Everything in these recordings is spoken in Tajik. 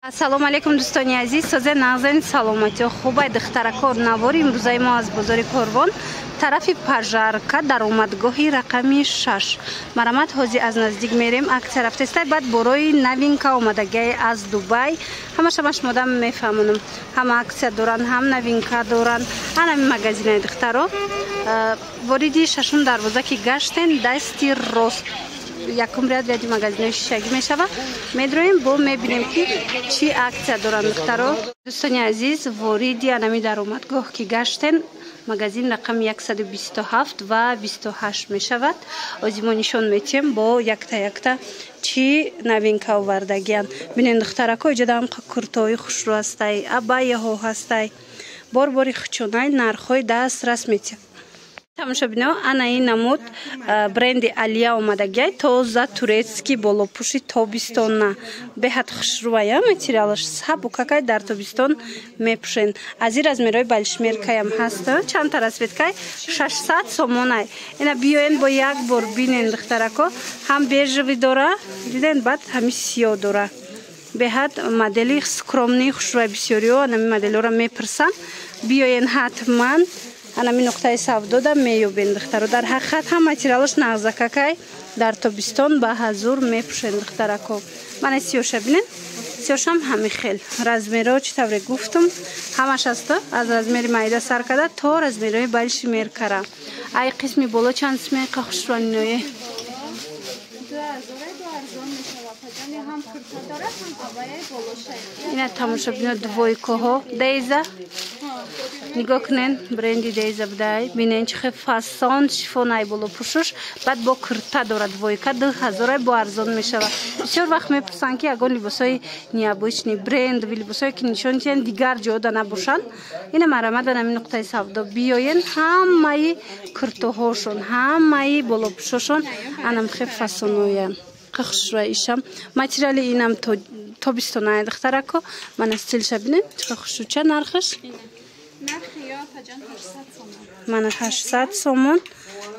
Ассалому алайкум, дӯстони азиз, созе нағзен, саломатиё хубай, духтарако. Навори имрӯзаи мо аз бозори Корвон, тарафи Пожарка, даромадгоҳи рақами 6. Марамат, ҳозир аз наздик мерем, аксия рафтестай, баъд борои новинка омадагиай аз Дубай. Ҳамаша ма шумода мефаҳмонам. Ҳама аксия доранд, ҳам новинка доранд. Анами магазинаи, духтаро. Вориди шашум дарвоза ки гаштен, дасти рост якум ряд, ряди магазинои шишагӣ мешавад. Медроем, бо мебинем, ки чӣ аксия доранд, духтаро. Дӯстони азиз, вориди анами даромадгоҳ ки гаштен, магазин рақами 127 ва 28 мешавад. Ози мо нишон метиҳем бо якта якта чӣ новинка овардагиянд. Бинен, духтарако, иҷодаам куртои хушрӯ ҳастай, абаяҳо ҳастай, бор бори хучонай, нархҳои дастрас метиҳанд. Тамошобино, ана ин намуд бренди Алия омадагиай, тоза турецкий болопӯши тобистона, беҳад хушрӯая, материалаш сабукакай, дар тобистон мепӯшен. Аз ин размерҳои большемеркаям ҳаст, чандта расцветкай, 600 сомонай. Ина биёен, бо як бор бинен, духтарако. Ҳам бежевый дора, диден, баъд ҳами сиёҳ дора. Беҳад модели скромный, хушрӯай. Бисёриҳо анами моделҳоро мепурсанд. Биёен, ҳатман анами нуқтаи савдода меёбен, духтаро. Дар ҳақиқат ҳам материалаш нағзакакай, дар тобистон ба ҳазур мепӯшен, духтарако. Мана сиёша бинен, сиёшам ҳами хел. Размерҳо, чӣ тавре гуфтум, ҳамаш аста, аз размери майда сар карда то размерҳои большемеркара. Ай қисми боло чанд смеқа хушрӯаниное? Ина, тамошобино, двойкаҳо Дейза, нигоҳ кунен, бренди Дейза будай. Бинен, чӣ хел фасон шифонай боло пӯшуш, баъд бо курта дорад. Двойка 2000-ай, бо арзон мешавад. Бисёр вақт мепурсанд, ки ягон либосҳои необычный, брендовый либосҳое ки нишон диҳанд, дигар ҷода набошанд. Ина, марамадан ҳамин нуқтаи савдо биёен, ҳамаи куртоҳошон, ҳамаи болопӯшошон анам хел фасоноян, хушрӯя. Ишам материали инам тобистонае, духтарако. Мана стилша бинем, чӣ хушрӯча. Нархаш? Мана, 800 сомон.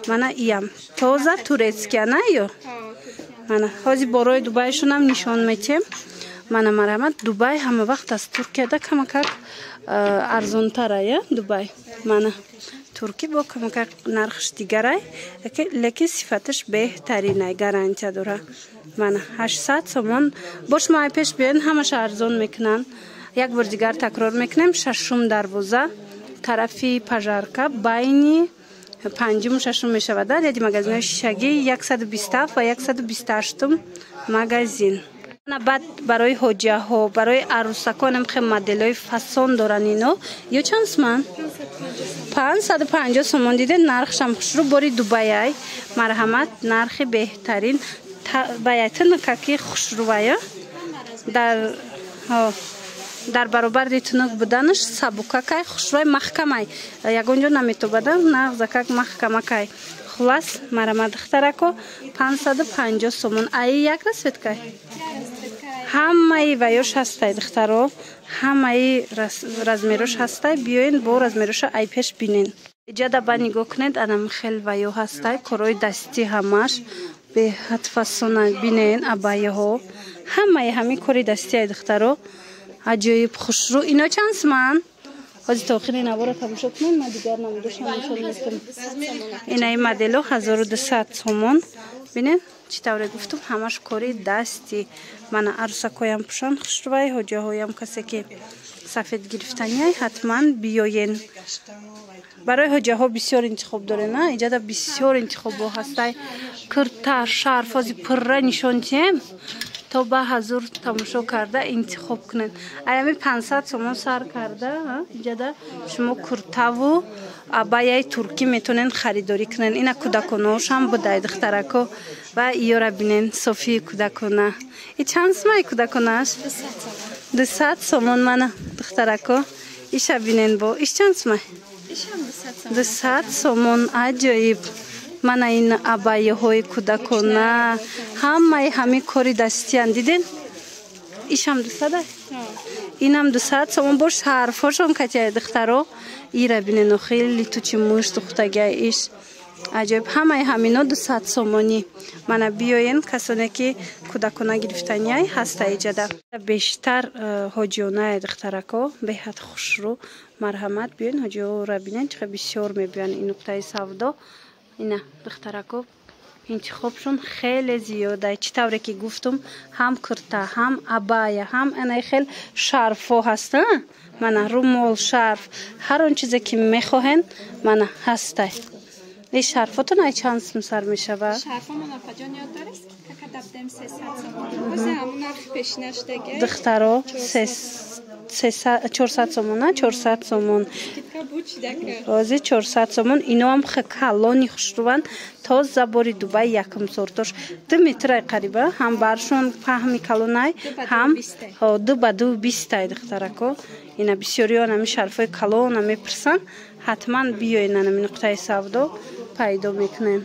Мана, иям тоза турецкий ана ё. Мана, ҳозир борои Дубайшонам нишон метиҳем. Мана, марҳамат. Дубай ҳама вақт аз Туркияда камакак арзонтарая. Дубай, мана, туркӣ бо камакак нархш дигарай, лекин сифаташ беҳтаринай, гарантия дора. Мана, 800 сомон. Бош моҳи пеш биёен, ҳамаша арзон мекунанд. Як бор дигар такрор мекунем: шашум дарвоза, тарафи Пожарка, байни панҷуму шашум мешавад, ряди магазинҳои шишагӣ, 127 ва 128-ум магазин. Баъд барои ҳоҷаҳо, барои арӯсаконам хел моделҳои фасон доранд ино. Ё чанд суман? 550 сомон. Диде, нархшам хушрӯ, бори Дубаяй. Марҳамат, нархи беҳтарин, баяй тунукаки хушрӯвая. Дар баробари тунук буданаш сабукакай, хушрӯай, маҳкамай, ягон ҷо наметобада, нағзакак маҳкамакай. Хулас, марама, духтарако, 550 сомон. Аи як расцветкай, ҳамаи ваёш ҳастай, духтаро, ҳамаи размерош ҳастай. Биёен, бо размероша ай пеш бинен. Иҷада ба нигоҳ кунед, анам хел ваё ҳастай, корои дастӣ, ҳамаш беҳад фасона. Бинен, абаяҳо, ҳамаи ҳамин кори дастиай, духтаро, аҷоиб хушрӯ. Ино чанд суман? Ҳозир то охири навора тамошо кунед, ман дигар намудошам нишон метам. Инаи модело 1200 сомон. Бинен, чӣ тавре гуфтум, ҳамаш кори дасти. Мана, арӯсакҳоям пӯшанд хушрӯвай, ҳоҷаҳоям. Касе ки сафед гирифтаниай, ҳатман биёен. Барои ҳоҷаҳо бисёр интихоб дорен, иҷада бисёр интихобҳо ҳастай: кирта, шарф. Ҳози пурра нишон диҳем, то ба ҳазур тамошо карда интихоб кунед. Аями 500 сомон сар карда иҷада шумо куртаву абаяи туркӣ метавонед харидорӣ кунед. Ина кӯдаконаошам будай, духтарако. Ва иёра бинен, софии кӯдакона. И чанд сумаи кӯдаконааш? 200 сомон. Мана, духтарако, иша бинен, бо иш чанд сумай? 200 сомон. Аҷоиб. Мана ин абайяҳои кӯдакона, ҳамаи ҳамин кори дастиян. Диден, ишам 200-а, инам 200 сомон, бо шарфҳошон катяй, духтаро. Ира бинену, хеле тучи муш духтагия иш. Аҷоиб, ҳамаи ҳамино 200 сомонӣ. Мана биёен, касоне ки кӯдакона гирифтаниай ҳаста иҷада. Бештар ҳоҷионае, духтарако, беҳад хушрӯ. Марҳамат, биёен, ҳоҷиёро бинен, чӣ бисёр мебиён ин нуқтаи савдо. Ина, духтарако, интихобшон хеле зиёда. Чӣ тавре ки гуфтум, ҳам курта, ҳам абая, ҳам анаи хел шарфҳо ҳаста. Мана румол, шарф, ҳар он чизе ки мехоҳен, мана ҳастай. Ин шарфотон ай чанд сум сар мешавад? Шарфомон, апаҷон, ёд доред, скидка карда будем, 300 сомон. Ҳозир ҳамун нархи пешина шудаги. Духтаро, 400 сомон, 400 сомон. Скидка буд шидака. Ҳозир 400 сомон. Иноам калони хушрӯванд, тоза бори Дубай, якум сортош. 2 метрай қариба, ҳам баршон паҳми калонай, ҳам ду ба ду бистай, духтарако. Ина бисёриён ҳами шарфҳои калона мепурсанд, ҳатман биёен, анами нуқтаи савдо пайдо мекунем.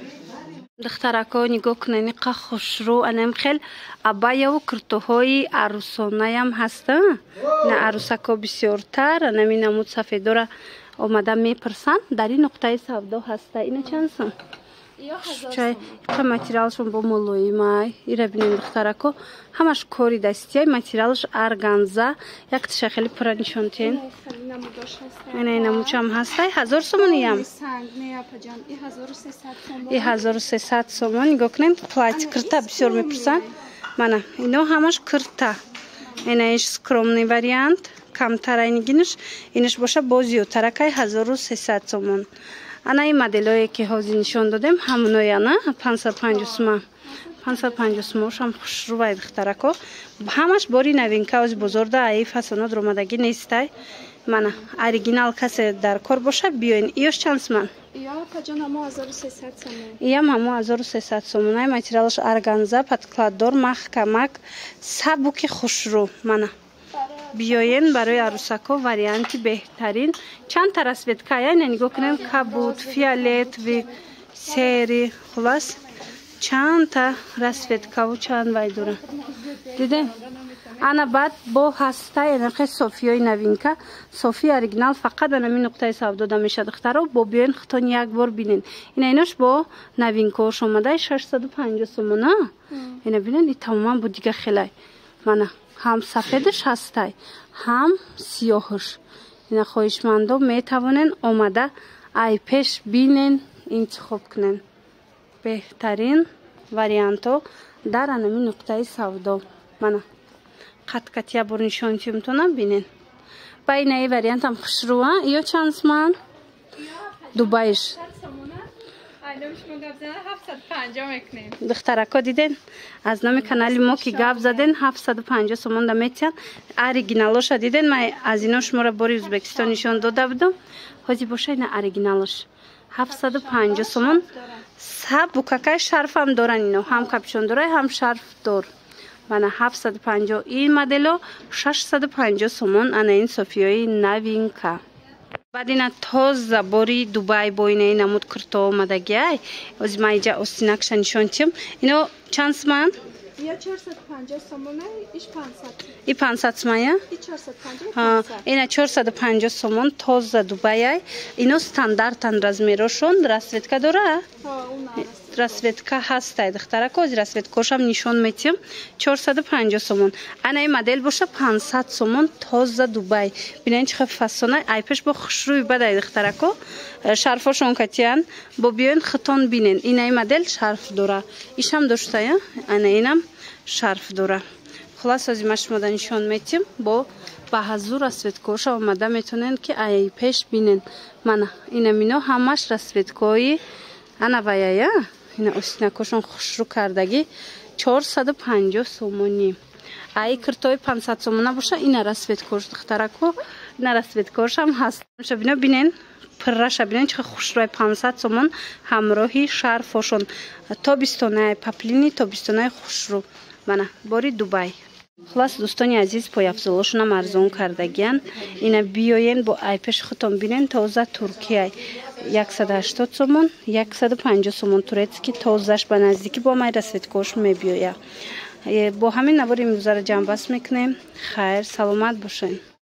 Духтарако, нигоҳ кунед, иқа хушрӯ анам хел абаяву куртоҳои арӯсонаям ҳаста. Ина арӯсако бисёртар анами намуд сафедора омада мепурсанд, дар ин нуқтаи савдо ҳаста. Ина чанд сум? Чай, иқа материалшон бо мулоимай. Ира бинем, духтарако, ҳамаш кори дастияй, материалаш органза. Якташа хеле пурра нишон тиҳен. Ина намудшам ҳастай, 1000 сомониям. И 1300 сомон. Нигоҳ кунед, платье, кирта бисёр мепурсанд. Мана ино ҳамаш кирта. Ина иш скромный вариант, камтара инигинаш, инаш боша боз зиёдтаракай, 1300 сомон. Ана ин моделое ки ҳозир нишон додем, ҳамонояна 550 сума. 550 сумошам хушрӯвай, духтарако. Ҳамаш бори новинка, ози бозорда аи фасонот ромадагӣ нестай. Мана оригинал касе дар кор боша, биёен. Иёш чанд суман? Иям ҳамо 1300 сомонай. Материалаш органза, подкладдор, маҳкамак, сабуки хушрӯ. Мана биёен, барои арӯсако варианти беҳтарин. Чандта расцветка я, ина нигоҳ кунем, кабуд, фиолетовый, серый, хулас чандта расцветкаву чанд вай дора. Дидем? Ана баъд бо ҳаста энақе софиёи новинка, софи оригинал фақат анами нуқтаи савдо да мешад, духтаро. Бо биёен, худтон як бор бинен. Ина инош бо новинкаош омадай, 650 сомона. Ина бинен, и тамоман бо дига хелай. Мана ҳам сафедаш ҳастай, ҳам сиёҳаш. Ина хоҳишмандо метавонен омада ай пеш бинен, интихоб кунен. Беҳтарин вариантҳо дар анами нуқтаи савдо. Мана қаткат я бор нишон тиёмтона, бинен. Ба инаи вариантам хушрӯа. Ё чанд суман? Дубайш. Духтарако, диден, аз номи канали мо ки гап заден, 750 сомон да метиҳанд. Оригиналоша диден, ман аз ино шуморо бори Ӯзбекистон нишон дода будам. Ҳозир боша ина оригиналош 750 сомон. Сабукакай, шарфам доран ино, ҳам капюшон дорай, ҳам шарф дор. Мана 750 ин модело, 650 сомон ана ин софиёи новинка. Баъд ина тоза бори Дубай бо инаи намуд курто омадагиай. Ози ман иҷа остинакша нишон тиём. Ино чанд суман? И 500 суман, я? Ина 450 сомон, тоза Дубайай. Ино стандартан размерошон, расцветка дора? Расцветка ҳастай, духтарако, ози расцветкошам нишон метиҳам. 450 сомон. Ана ин модел боша 500 сомон, тоза Дубай. Бинед, чӣ хел фасонай, ай пеш бо хушрӯи бадай, духтарако. Шарфошон катиян, бо биёен, хитон бинен. Ина ин модел шарф дора. Ишам доштая, ана инам шарф дора. Хулас, ози ма шумода нишон метиҳам, бо ба ҳазур расцветкоша омада метавонед ки ай пеш бинен. Мана ина мино ҳамаш расцветкои ана ваяя. Ина остинакошон хушрӯ кардагӣ, 450 сомонӣ. Ай киртои 500 сомона боша, ина расцветкош, духтарако, ина расцветкошам ҳаст. Бино бинен, пирраша бинен, чӣ хушрӯй, 500 сомон ҳамроҳи шарфошон. Тобистонаи паплини, тобистонаи хушрӯ. Мана бори Дубай. Хулас, дӯстони азиз, пойафзолошонам арзон кардагиян. Ина биёен, бо ай пеши худтон бинен, тоза Туркияй. 180 сомон, 150 сомон турецкий, тозаш ба наздикӣ бо май расцветкош мебиёя. Бо ҳамин навори имрӯзаро ҷамъбаст мекунем. Хайр, саломат бошед.